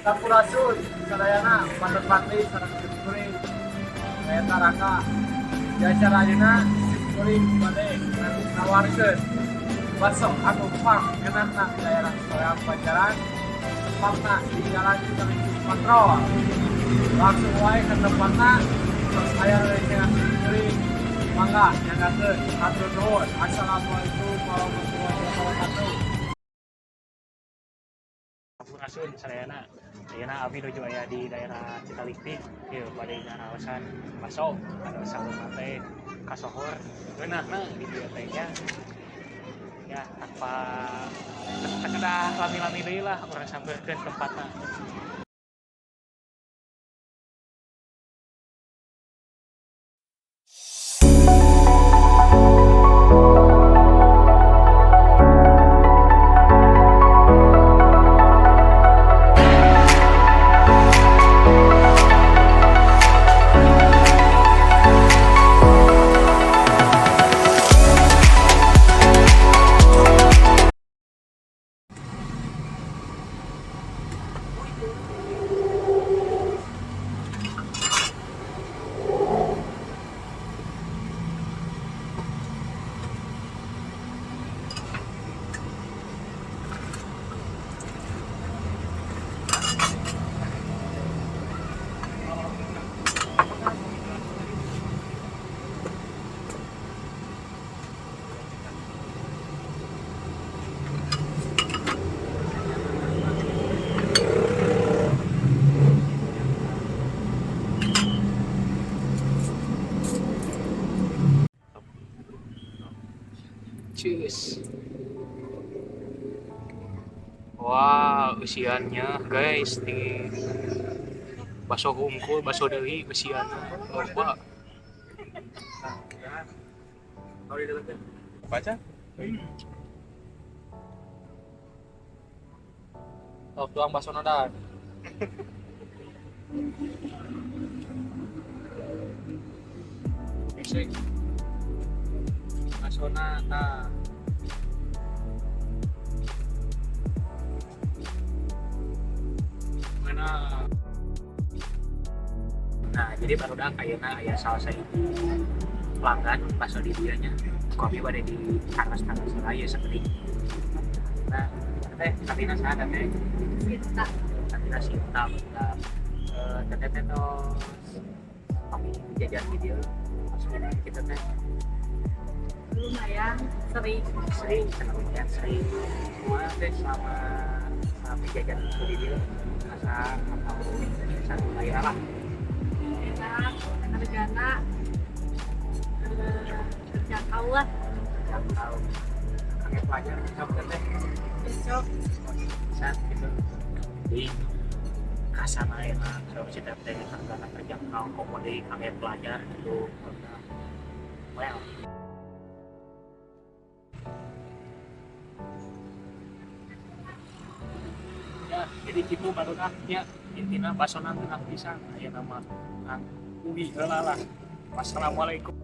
Sampurasun sadayana, patri sareng simkuring Eta Raka. Di acara ayeuna simkuring bade nawarkeun bakso anu pang enakna di daerah Soreang, Banjaran, tepatna di Jalan Citalincing Patrol. Langsung wae ke tempatna. Terus aya rerencangan simkuring, mangga nyanggakeun. Hatur nuhun. Assalamualaikum warahmatullahi wabarakatuh. Sampurasun sadayana. Ayeuna abi nuju aya di daerah Citaliktik, ieu bade ngaraosan bakso anu saurna teh kasohor ngeunahna di dieu teh nya. Ya, tanpa teu lami-lami deui lah, urang sampeurkeun tempatna. Cheers. Wah, eusiannya guys di bakso hungkul, bakso deui eusianna loba. Baca. Tok tuang bakso nodan. Bisik. Basona ta. Mana? Nah, jadi barudak ayeuna aya salah sahiji pelanggan bakso di dieu nya. Ku abi bade di taros-taros heula ieu sakedik. Nah, teh namina saha teh? Sinta. Namina Sinta barudak. Teteh teh tos pami jajan di dieu langsung kita teh? Lumayan sering. Sering, cenah, lumayan sering. Kumaha teh selama selama jajan bakso di dieu, asa atau satu daerah lah? Enak, hargana terjangkau lah. Terjangkau. Kangge pelajar cocok teh? Cocok. Bisa gitu. Jadi kasana enak, terus si teh hargana terjangkau, komo deui kangge pelajar gitu. Well, ya jadi gitu barudak nya, intina basona ngeunah pisan. Aya nama ugi heula lah. Wassalamualaikum.